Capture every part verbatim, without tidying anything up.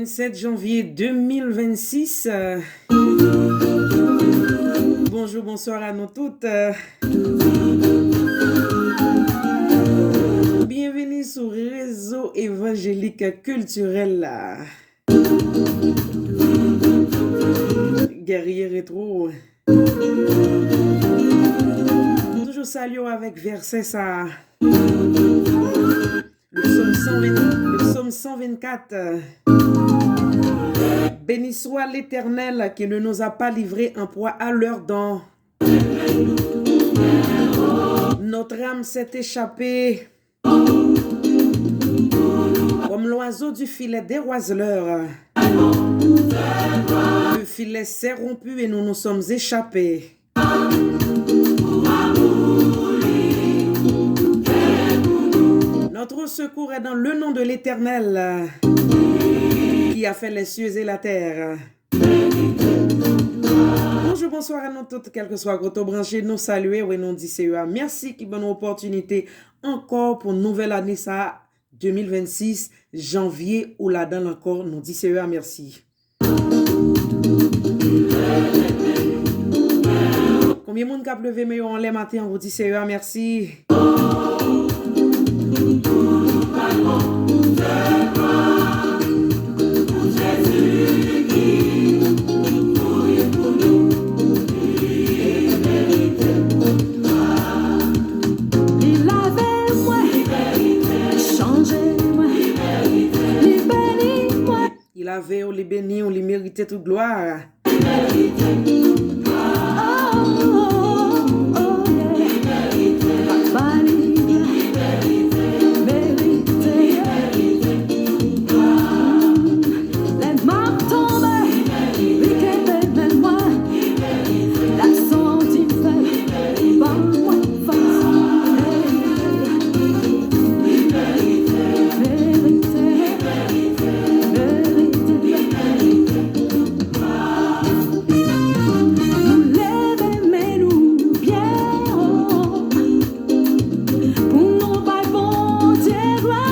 Sèt janvye de mil vennsis. Bonjou, bonswa a nou tout. Byenveni sou rezo evanjelik kiltirèl la. Guerrier Retro. Nou toujou salye w avèk vèsè sa a. Le psaume cent vingt, le psaume cent vingt-quatre. Béni soit l'Éternel qui ne nous a pas livrés en proie à leurs dents. Notre âme s'est échappée comme l'oiseau du filet des oiseleurs. Le filet s'est rompu et nous nous sommes échappés. Notre secours est dans le nom de l'Éternel, qui a fait les cieux et la terre. Bonjou, bonswa a nou tout, kèlkeswa kote w branche, nou salye w e nou di Seyè a mèsi ki ban nou opòtinite ankò pou nouvèl ane sa a, de mil vennsis, janvye ou ladan l ankò, nou di Seyè a mèsi. Konbyen moun k ap leve men yo anlè maten an pou di Seyè a mèsi? Li lave mwen, li chanje mwen, li beni mwen. Li lave w, li beni w, li merite tout glwa. Oh, oh, oh, yeah. Papa, li merite. Lè m ap tonbe, li kenbe men mwen. L ap soti fè ban mwen fòs. Merite, merite. Nou leve men nou byen wo pou nou bay Bondye glwa.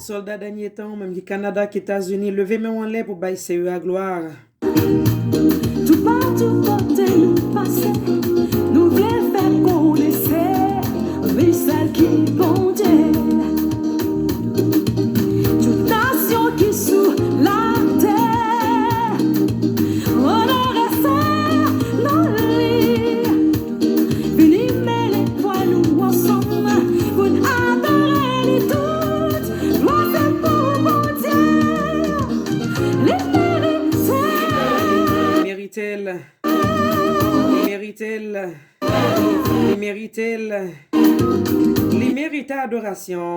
Sòlda dènye tan, ou menm ki Kanada, ki Etazini, leve men w anlè pou bay Seyè a glwa. Toupatou kote nou pase, nou vle fè konnen se li sèl ki Bondye. Tout nasyon ki sou latè onore se non li. Vini mele vwa nou ansanm pou n adore li tout. Glwa se pou Bondye. Li merite. Merite l. Li merite l. Li merite l. Li merite adorasyon.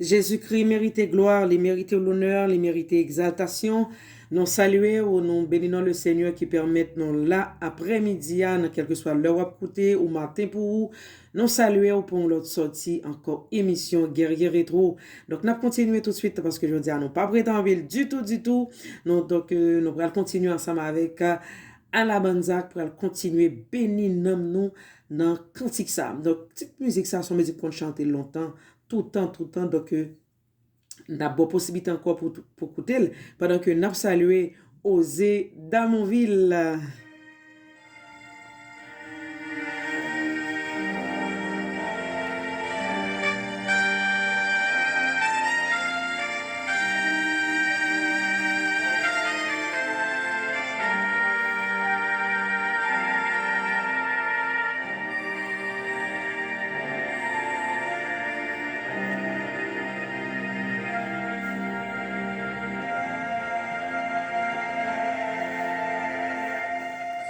Jezikri merite glwa, li merite lonè, li merite egzaltasyon. Nou salye w, nou beni non le Senyè ki pèmèt nou la aprèmidi a, nan kèlkeswa lè w ap koute ou maten pou ou. Nou salye w pou yon lòt sòti ankò emisyon Guerrier Retro. Donk, n ap kontinye toutswit paske jodi a nou p ap rete anpil ditou, ditou. Nou, donk, euh, nou pral kontinye ansanm avèk, euh, Alabanza k pral kontinye beni nanm nou nan kantik sa. Donk, tip mizik sa se yon mizik m konn chante lontan, toutan, toutan. Donk, euh, n ap ba w posiblite ankò pou, pou koute l, pandan ke n ap salye Oze Damonvil.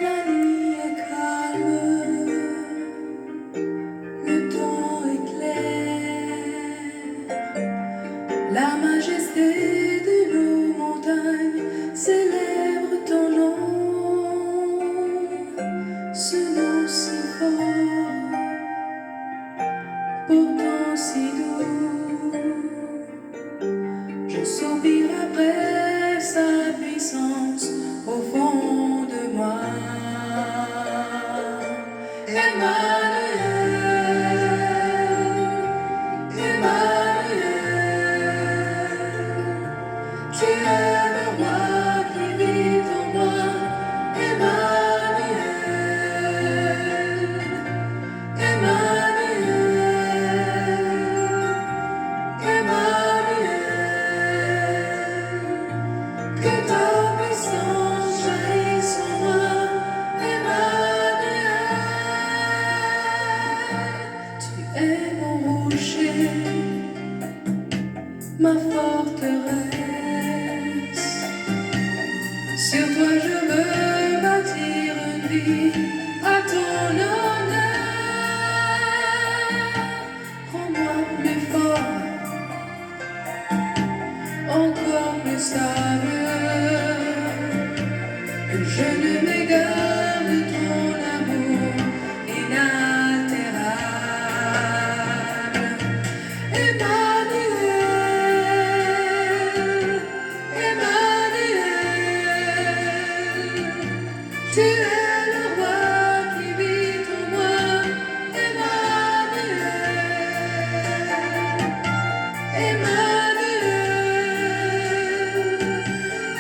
La nuit est calme, le temps est clair. La majesté de nos montagnes célèbre ton nom. À ton honneur, rends-moi plus fort, encore plus stable, que je ne m'égare de ton amour inaltérable. Emmanuel, Emmanuel, tu es le roi qui vit en moi. Emmanuel, Emmanuel,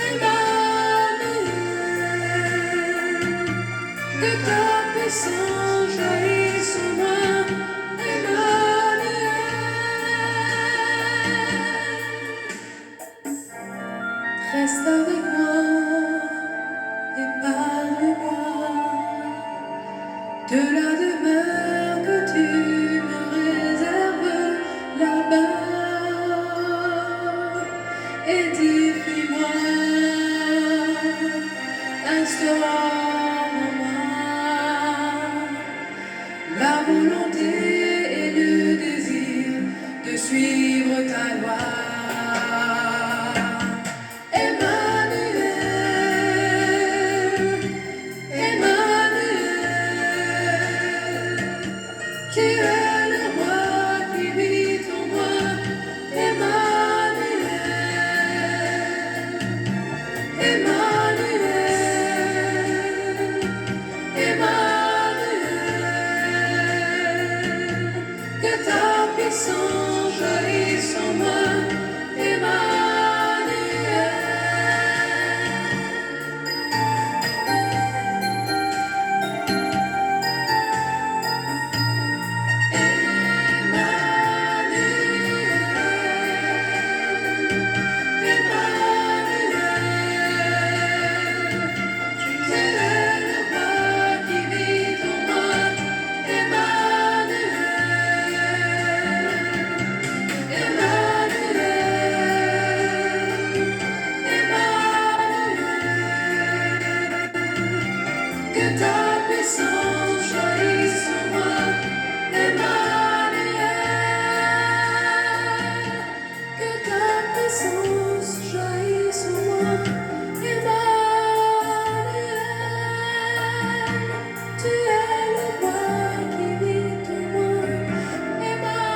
Emmanuel, que ta puissance jaillisse en moi. Emmanuel, reste avec moi et parle-moi de la demeure que tu me réserves là-bas. Édifie-moi, instaure en moi la volonté et le désir de suivre ta loi. Emmanuel, Emmanuel, tu es le roi qui vit en moi. Emmanuel, Emmanuel, Emmanuel, que ta puissance jaillisse en moi. Emmanuel. Que ta puissance jaillisse en moi, Emmanuel. Que ta puissance jaillisse en moi, Emmanuel. Tu es le roi qui vit en moi, Emmanuel.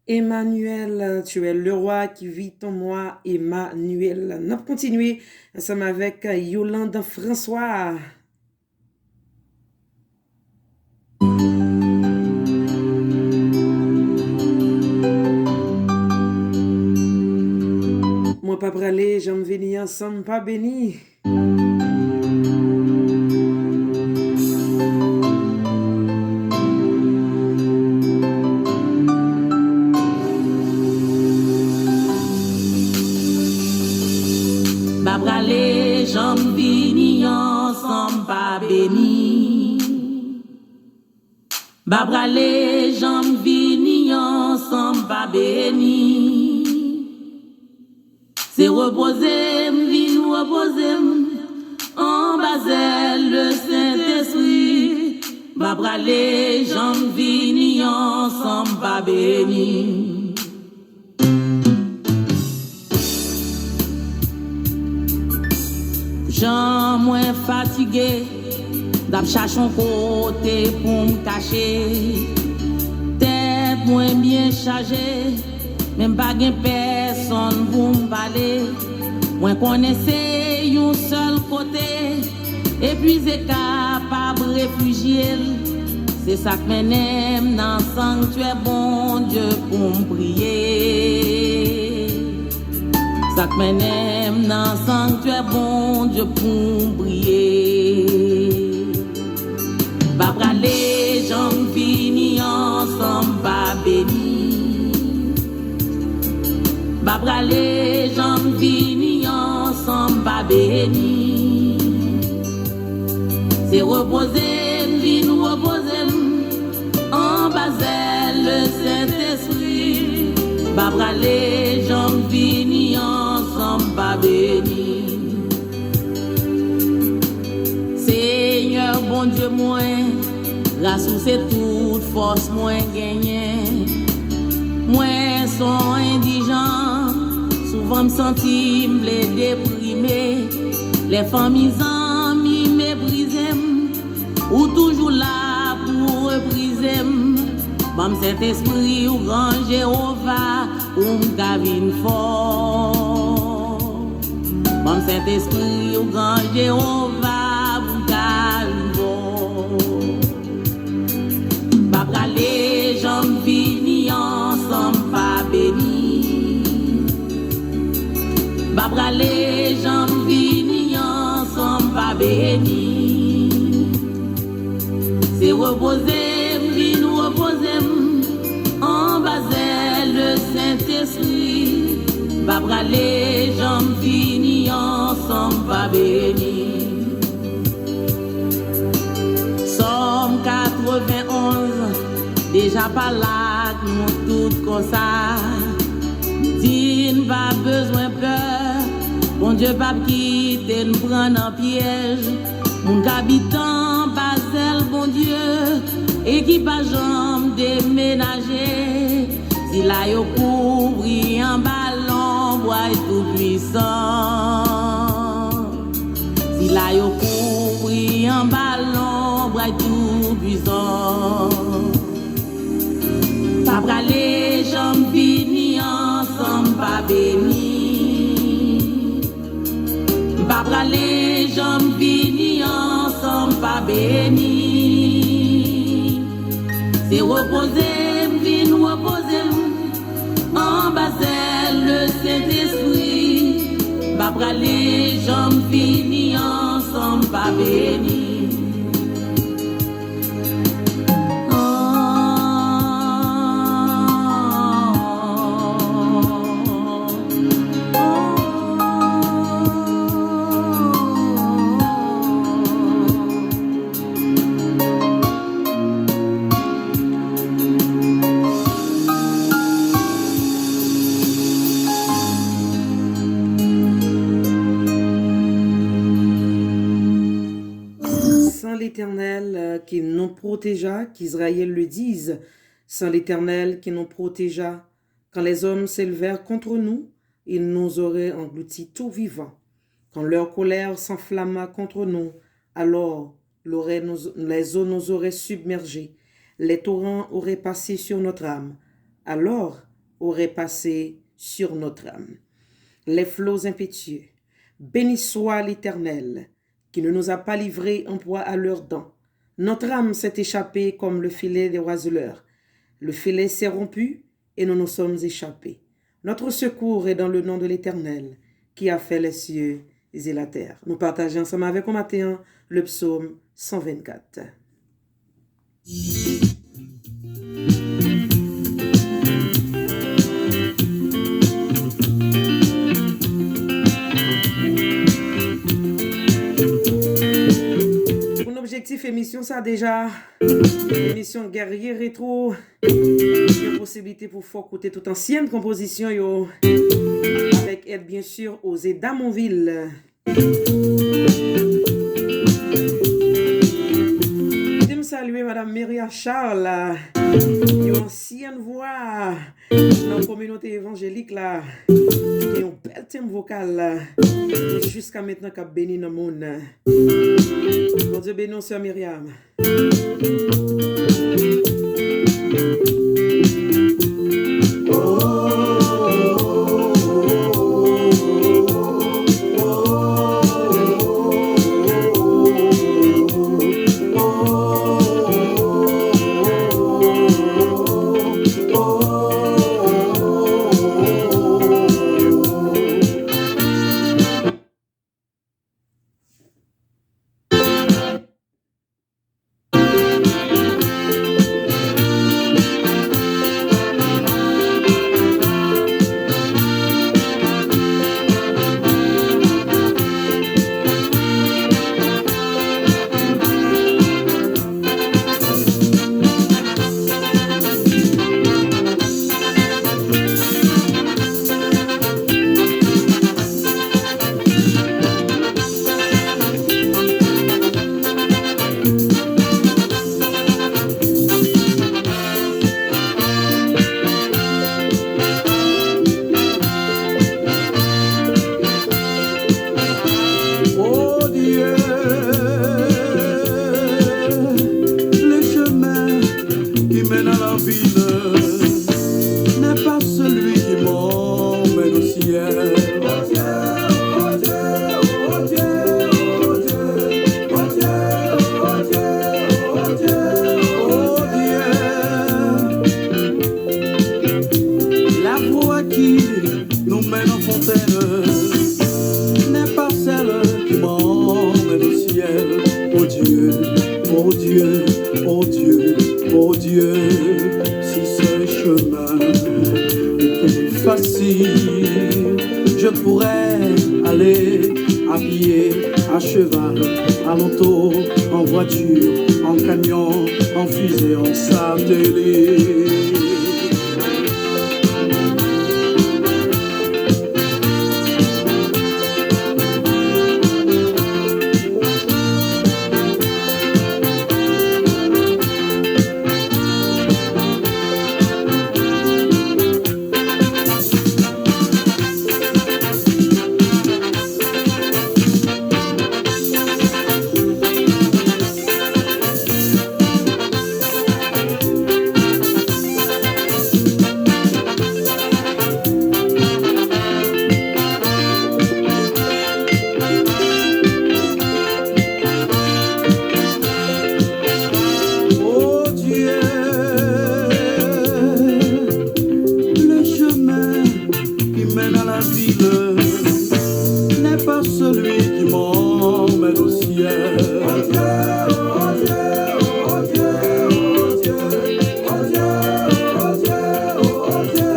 Emmanuel, tu es le roi qui vit en moi, Emmanuel. N ap kontinye ansanm avèk Yolande François. Mwen pa prale, jan m vini an san m pa beni. M pa prale jan m vini an san m pa beni. M pa prale jan m vini an san m pa beni. Se repoze m vin repoze m anba zèl Lesentespri. M pa prale jan m vini an san m pa beni. Jan mwen fatige, m t ap chache yon kote pou m kache. Tèt mwen byen chaje, men m pa gen pèsonn pou m pale. Mwen konnen se yon sèl kote, epize kapab refijye l. Se sa k mennen m nan sanktyè Bondye pou m priye. Sa k mennen m nan sanktyè Bondye pou m priye. M pa prale jan m vini an san m pa beni. M pa prale jan m vini an san m pa beni. Se repoze m vin repoze m Janm fini an san m pa beni. Senyè Bondye mwen, gras ou se tout fòs mwen genyen. Mwen s on endijan, souvan m santi m vle deprime. Lè fanmi, zanmi meprize m, ou toujou la pou reprize m. Ban m Sentespri ou, Gran Jewova, pou m ka vin fò. Ban m Sentespri ou, Gran Jewova, pou m ka vin fò. M pa prale janm fini an san m pa beni. M pa prale janm fini an san m pa beni. Se repoze m vin repoze m anba zèl Sentespri. M pa prale janm fini an san m pa beni. Sòm katrevenn onz, deja pale ak nou tout konsa. Di n pa bezwen pè, Bondye p ap kite n pran nan pyèj. Moun k abite anba zèl Bondye e ki pa janm demenaje. Sila yo kouvri anba lonbray Toupwisan. Sila yo kouvri anba lonbray Toupwisan. M pa prale janm fini an san m pa beni. M pa prale janm fini an san m pa beni. Se repoze m vin repoze m anba zèl Sentespri. M pa prale janm fini an san m pa beni. Sans l'Éternel, euh, qui nous protégea, qu'Israël le dise, sans l'Éternel qui nous protégea, quand les hommes s'élevèrent contre nous, ils nous auraient engloutis tout vivants. Quand leur colère s'enflamma contre nous, alors l'aurait nous- les eaux nous auraient submergés, les torrents auraient passé sur notre âme, alors auraient passé sur notre âme les flots impétueux. Béni soit l'Éternel, qui ne nous a pas livrés en proie à leurs dents. Notre âme s'est échappée comme le filet des oiseleurs. Le filet s'est rompu et nous nous sommes échappés. Notre secours est dans le nom de l'Éternel, qui a fait les cieux et la terre. Nou pataje ansanm avèk ou maten an le psaume cent vingt-quatre. Pou n objektif emisyon sa deja, emisyon Guerrier Retro, gen posiblite pou fè w koute tout ansyen konpozisyon yo, avèk èd, byen si, Ozé Damonvil. Kite m salye Madam Meria Charles, yon ansyèn vwa nan kominote evanjelik la, ki gen yon bèl tenb vokal, e jiska mentnan k ap beni nan moun. Bondye beni w, Sè Myriam. Oh Dieu, oh Dieu, oh Dieu, si ce chemin était facile, je pourrais aller à pied, à cheval, à moto, en voiture, en camion, en fusée, en satellite. Oh Dieu, le chemin qui mène à la ville n'est pas celui qui m'emmène au ciel. Oh Dieu, oh Dieu, oh Dieu, oh Dieu, oh Dieu, oh Dieu, oh Dieu,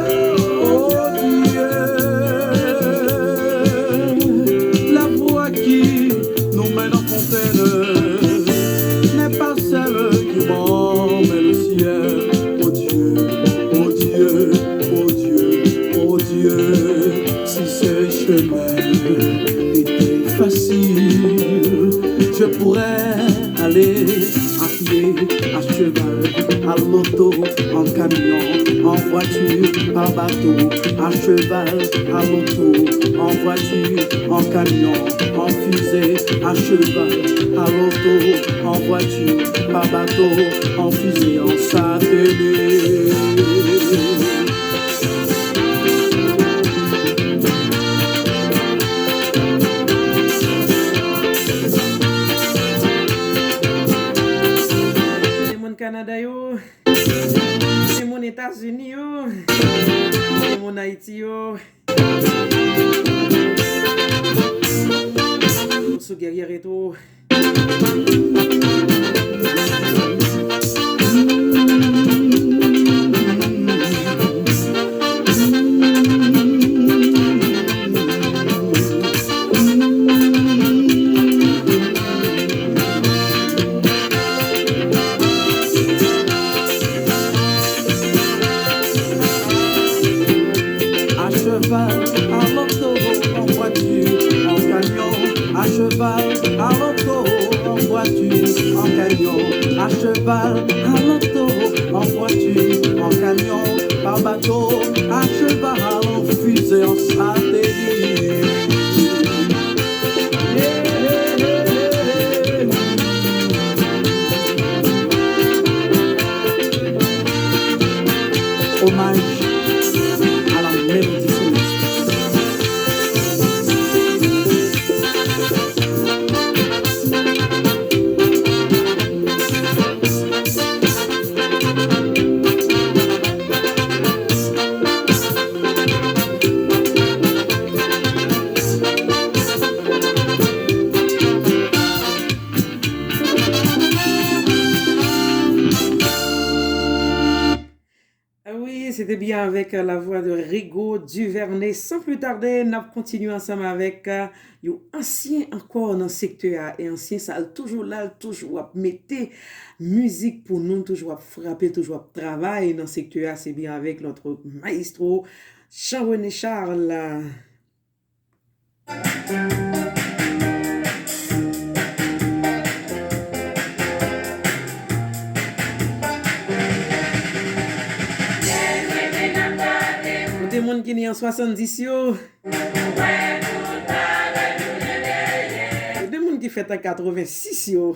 oh Dieu. La voie qui nous mène en fontaine n'est pas celle qui m'emmène au ciel. Oh Dieu, oh Dieu, oh Dieu, oh Dieu, si ce chemin était facile, je pourrais aller à pied, à cheval, à l'auto, en camion, en voiture, par bateau, à cheval, à moto, en voiture, en camion, en fusée, à cheval, à l'auto, en voiture, par bateau, en fusée, en satellite. Moun Kanada yo, se moun Etazini yo, se moun Ayiti yo. Sou Guerrier Retro. À cheval, à moto, en voiture, en camion, à cheval, à moto, en voiture, en camion, à cheval, à moto, en voiture, en camion, par bateau, à cheval, en fusée, en satellite. Yeah, yeah, yeah, yeah. Hommage à la mélodie céleste. Ah wi, se te byen avèk, euh, la voix de Rigaud Duvernay. Sans plus tarder, n ap kontinye ansanm avèk, euh, yon ansyen ankò nan sektè a. E ansyen sa, l toujou la, l toujou ap mete mizik pou nou, l toujou ap frape, l toujou ap travay nan sektè a. Se byen avèk notre maestro Jean René Charles. Kote moun ki ne an swasanndis yo? Kote moun ki fèt an katrevensis yo?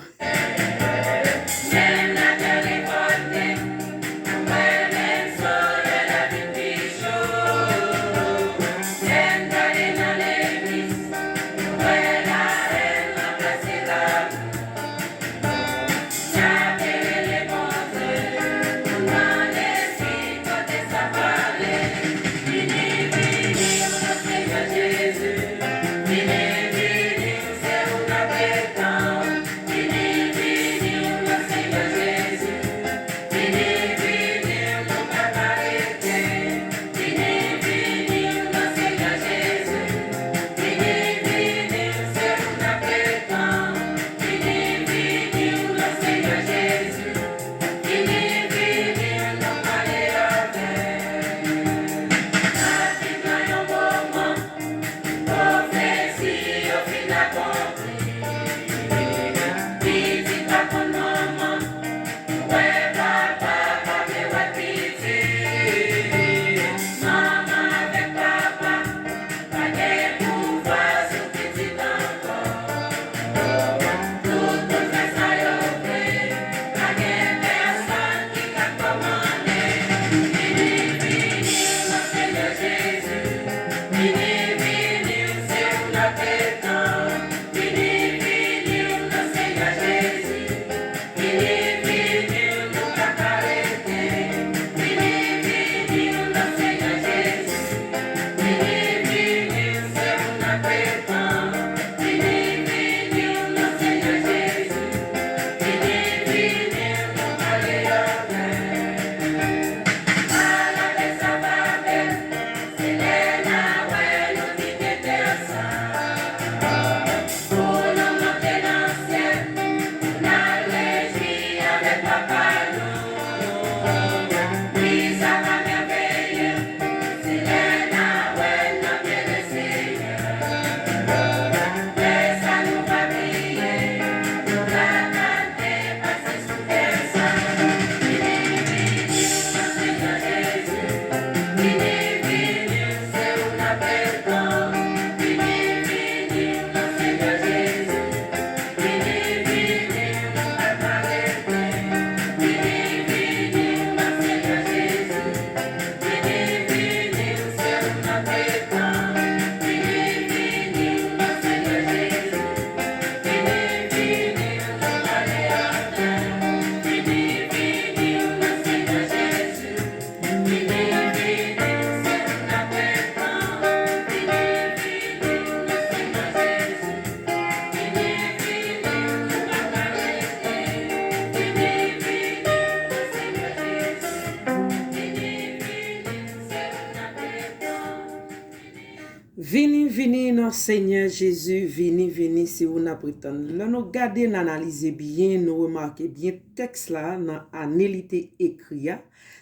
Vini, vini nan Senyè Jezi, vini, vini, se ou n ap retann. Lè nou gade, n analize byen, nou remake byen tèks la nan ane li te ekri a.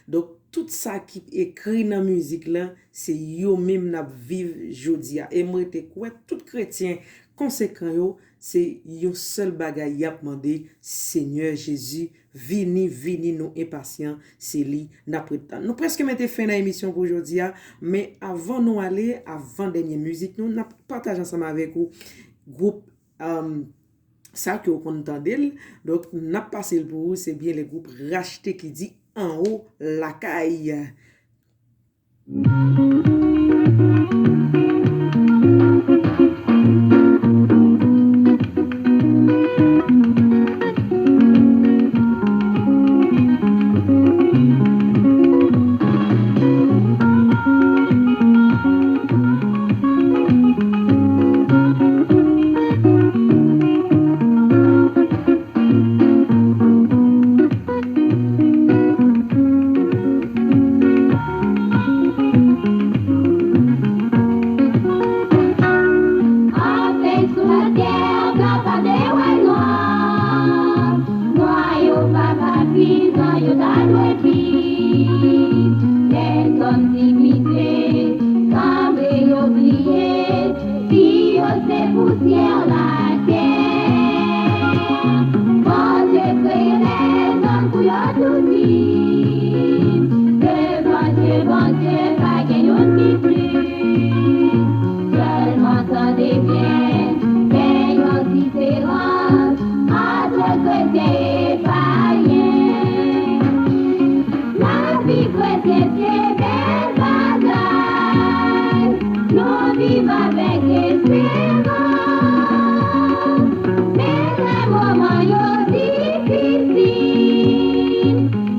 Donk, tout sa ki ekri nan mizik la, se yo menm n ap viv jodi a. E m rete kwè, tout kretyen konsekan yo, se yon sèl bagay y ap mande, Senyè Jezi, vini, vini, nou enpasyan, se li n ap ret tann. Nou prèske mete fen nan emisyon pou jodi a, men avan nou ale, avan dènye mizik nou, n ap pataje ansanm avèk ou gwoup, um, sa ke w konn tande l. Donk, n ap pase l pou ou, se byen le gwoup Rachte ki di Anwo Lakay. Anfen sou latè, kapab de wè nwa. Nwa yo pa ka viv jan yo ta dwe viv. Lèzòm divize, sanble yo bliye. Si yo se pousyè latè, Bondye kreye lèzòm pou yo tou viv. Devan je Bondye, pa gen youn ki plis. Sèlman tande byen, gen yon diferans ant kretyen e payen. Lavi kretyen se bèl bagay. Nou viv avèk esperans. Men lè moman yo difisil,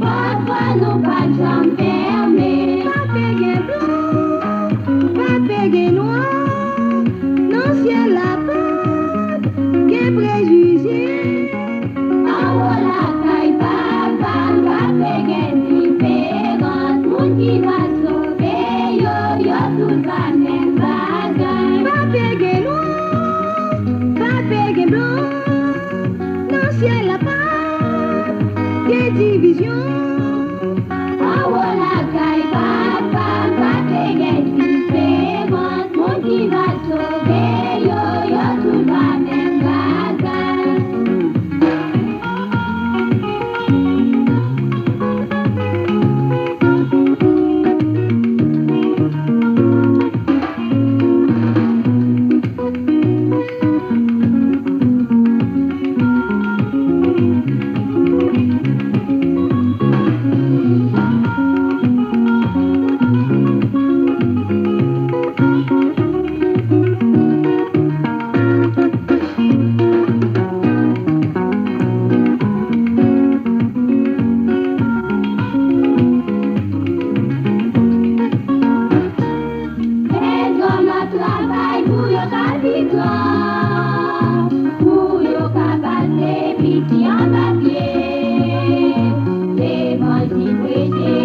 pòt pa nou pa janm fèmen. Pa pe gen blan, pa pe gen nwa. Nan syèl la pa gen prejije. Anwo lakay Papa m, pa pe gen diferans. Moun ki va sove yo, yo tout pa menm bagay. Pa pe gen nwa, pa pe gen blan. Nan syèl la pa gen divizyon. Anwo lakay Papa m, pa pe gen diferans. Moun ki va sove yo, yo tout pa menm bagay. Lèzòm ap travay pou yo ka viv gran, pou yo ka pase piti anba pye. Levanjil preche,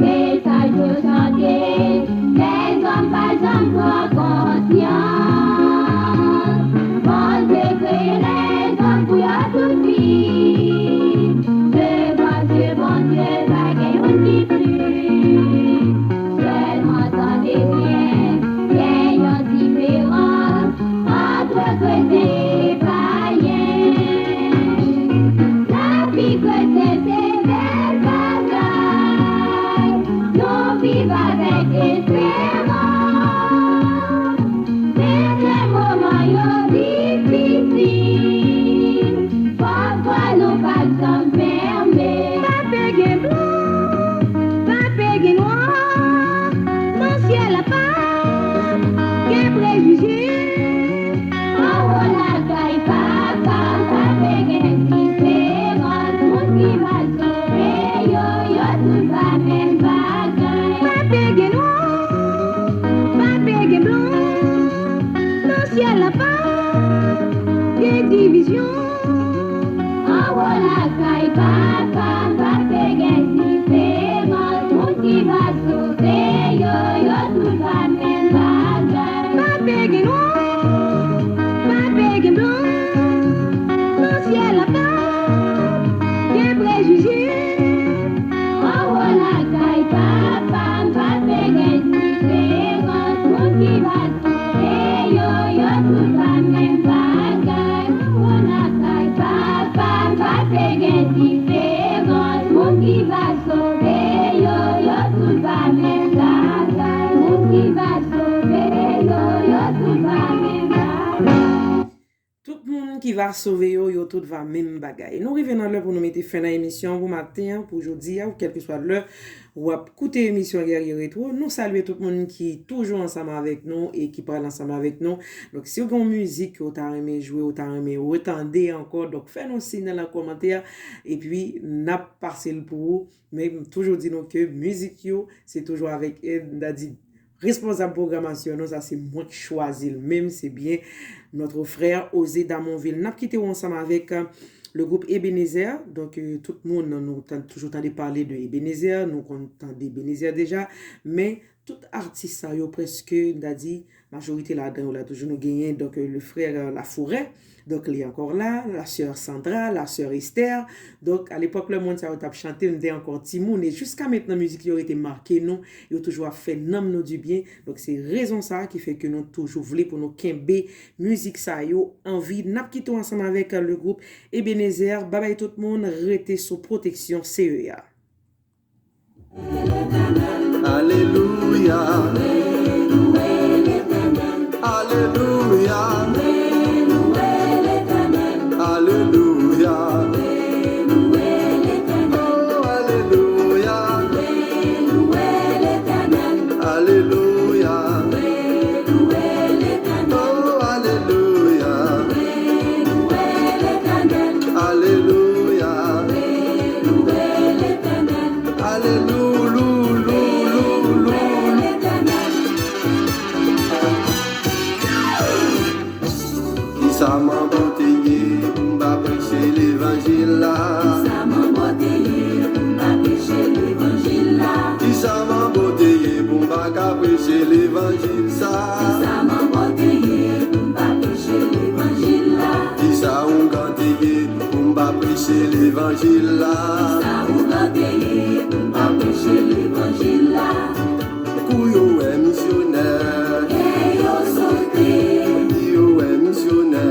mesaj yo chante, lèzòm pa janm pran konsyans. Bondye kreye lèzòm pou yo tout viv. Se Bondye, Bondye, pa gen youn ki plis. Sèlman tande byen, gen yon diferans ant kretyen e payen. Lavi kretyen se bèl bagay. Nou viv avèk esperans. Men lè moman yo difisil, pòt pa nou pa janm fèmen. Pa pe gen blan, pa pe gen nwa. Nan syèl la pa gen prejije. Anwo lakay Papa m, pa pe gen diferans. Moun ki va sove yo, yo tout pa menm bagay. Pa pe gen nwa, pa pe gen blan. Nan syèl la pa gen divizyon. Anwo lakay Papa m, pa pe gen diferans. Moun ki va sove yo, yo tout pa menm bagay. Pa va sove yo, yo tout va menm bagay. Moun ki va sove yo, yo tout va menm bagay. Tout moun ki va sove yo, yo tout va menm bagay. Nou rive nan lè pou nou mete fen nan emisyon pou maten an, pou jodi a, ou kèlkeswa lè w ap koute emisyon Guerrier Retro. Nou salye tout moun ki toujou ansanm avèk nou e ki pral ansanm avèk nou. Donk, si w gen yon mizik ke w ta renmen jwe, w ta renmen retande ankò, donk, fè nou siy nan kòmantè, epi n ap pase l pou ou. Men m toujou di nou ke mizik yo, se toujou avèk èd, n ta di, responsab pwogramasyon nou, sa se mwen ki chwazi l menm, se byen notre frère Osé Damonville. N ap kite w ansanm avèk, euh, le groupe Ebenezer. Donk, euh, tout moun, nou tan-, toujou tande pale de Ebenezer, nou konn tande Ebenezer deja, men tout atis sa yo prèske, n ta di, majorite ladan yo la toujou nou genyen, donk, euh, le frère, euh, Laforêt, donk li ankò la, la sè Sandra, la sè Esther. Donk, alepòk, lè moun sa yo t ap chante, m te ankò timoun, e jiska mentnan, mizik yo rete make nou, yo toujou ap fè nanm nou dibyen. Donk, se rezon sa a ki fè ke nou toujou vle pou nou kenbe mizik sa yo an vi. N ap kite w ansanm avèk, euh, le groupe Ebenezer. Babay tout moun, rete sou pwoteksyon C E A. Alelouya. Alelouya. Alelouya. Oh, alelouya. Alelouya. Oh, alelouya. Alelouya. Alelouya. Kisa manbo te ye pou m pa preche levanjil la? Kisa manbo te ye pou m pa preche levanjil la? Kisa manbo te ye pou m pa ka preche levanjil sa? Kisa manbo te ye pou m pa preche levanjil la? Kisa oungan te ye pou m pa preche levanjil la? Kisa oungan te ye pou m pa preche levanjil la? Kou yo wè misyonè, kè yo sote. Kou yo wè misyonè,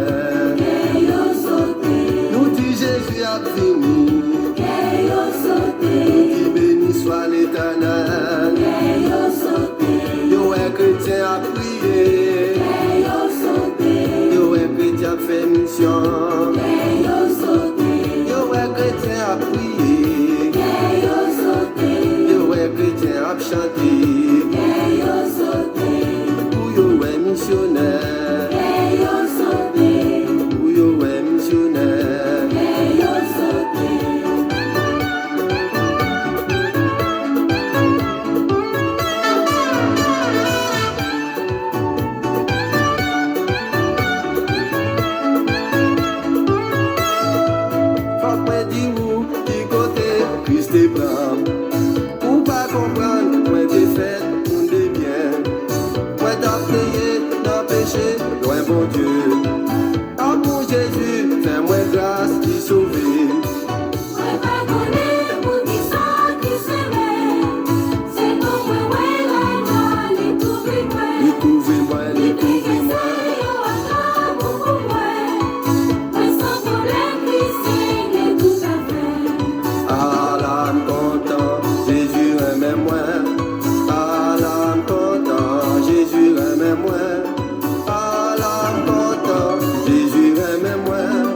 kè yo sote. Nou di Jezi ap vini, kè yo sote. Nou di beni swa Letènèl, kè yo sote. Yo wè kretyen ap priye, kè yo sote. Yo wè kretyen ap fè misyon, kè yo sote. Yo wè kretyen ap priye, kè yo sote. Yo wè kretyen ap chante, kè yo sote. Pou yo wè misyonè, kè yo sote. Pou yo wè misyonè, kè yo sote. Fòk mwen di ou ki kote Kris te pran m. Ou pa konprann, mwen te fèt moun de byen. Mwen t ap plede nan peche, lwen Bondye. Amou Jezi fè mwen gras, li sove m. Mwen pa konnen poukisa Kris renmen m. Se kon mwen wè laglwa li kouvri mwen. Li kouvri mwen, li kouvri mwen. Li peye sa yo ak lanmou pou mwen. Mwen san pwoblèm, Kris regle tout afè. Ala m kontan, Jezi renmen mwen. Ala m kontan, Jezi renmen mwen. Ala m kontan, Jezi renmen mwen.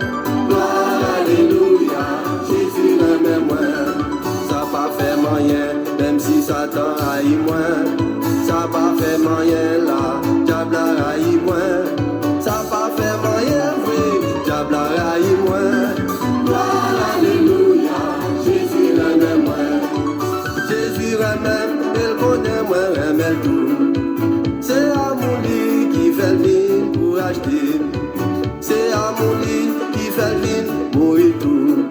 Glwa, alelouya, Jezi renmen mwen. Sa pa fè m anyen, menm si Satan rayi mwen. Sa pa fè m anyen la, dyab la rayi mwen. Sa pa fè m anyen vre, dyab la rayi mwen. Glwa, alelouya, Jezi renmen mwen. Jezi renmen m, e l konnen mwen renmen l tou. Se amou li ki fè l vin pou rachte m. Se amou li ki fè l vin mouri tou.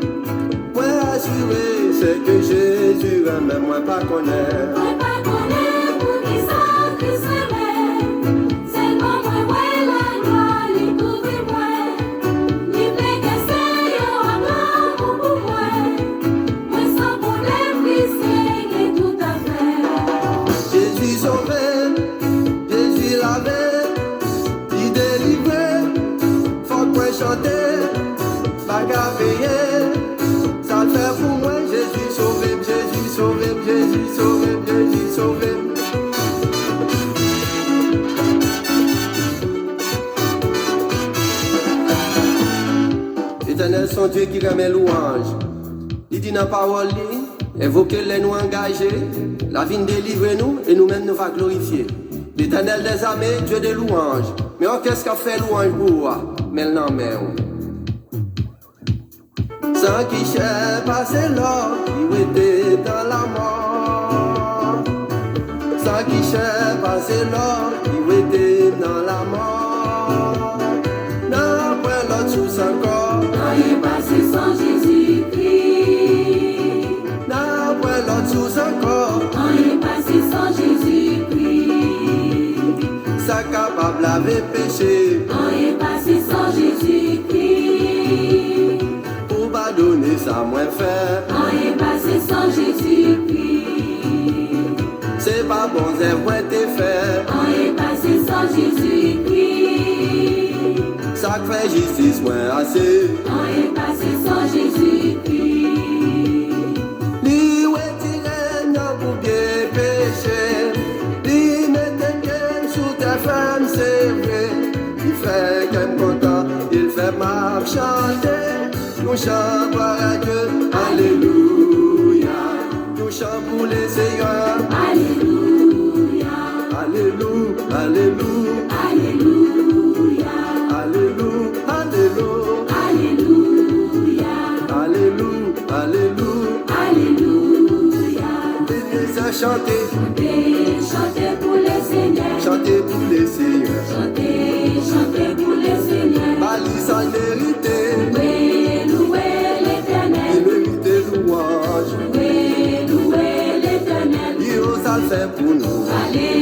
Mwen asire, se ke Jezi renmen m, mwen pa konnen. Mwen pa konnen poukisa Kris renmen m. Sèlman mwen wè laglwa li kouvri mwen. Li plede se yo ak lanmou pou mwen. Mwen san pwoblèm, Kris regle tout afè. Jezi sove, Jezi lave, li delivre. Fòk mwen chante, pa ka peye. Sa l fè pou mwen, Jezi sove m, Jezi Dye ki renmen lwanj. Li di nan pawòl li, envoke l lè nou angaje, l a vin delivre nou e nou menm nou va glorifye. Letènèl dèzame, Dye de lwanj. Men òkès k ap fè lwanj pou ou a, men l nan men w. Sa ki chè pase lò ki rete nan lamò. Sa ki chè pase lò ki rete nan lamò. Nan pwen lòt sous ankò. Anyen pase san Jezikri. Nan pwen lòt sous ankò. Anyen pase san Jezikri. Sa kapab lave peche. Anyen pase san Jezikri. Pou padone sa mwen fè. Anyen pase san Jezikri. Se pa bon zèv mwen te fè. Anyen pase san Jezikri. Sa k fè jistis mwen ase. Anyen pase san Jezikri. Li retire nan boubye peche. Li mete pye m sou tè fèm, se vre. Li fè kè m kontan, li fè m ap chante. Yon chan glwa a Dye, alelouya. Yon chan pou Lesenyè. Alelouya. Alelou, alelou. Alelouya. Alelou, alelou. Alelouya. Alelou, alelou. Alelouya. Ebenezer chante. Chante, chante pou Lesenyè. Chante pou Lesenyè. Chante, chante pou Lesenyè. Ba li sa l merite. Louwe, louwe Letènèl. Li merite lwanj. Louwe, louwe Letènèl. Li yo sa l fè pou nou. Alelouya.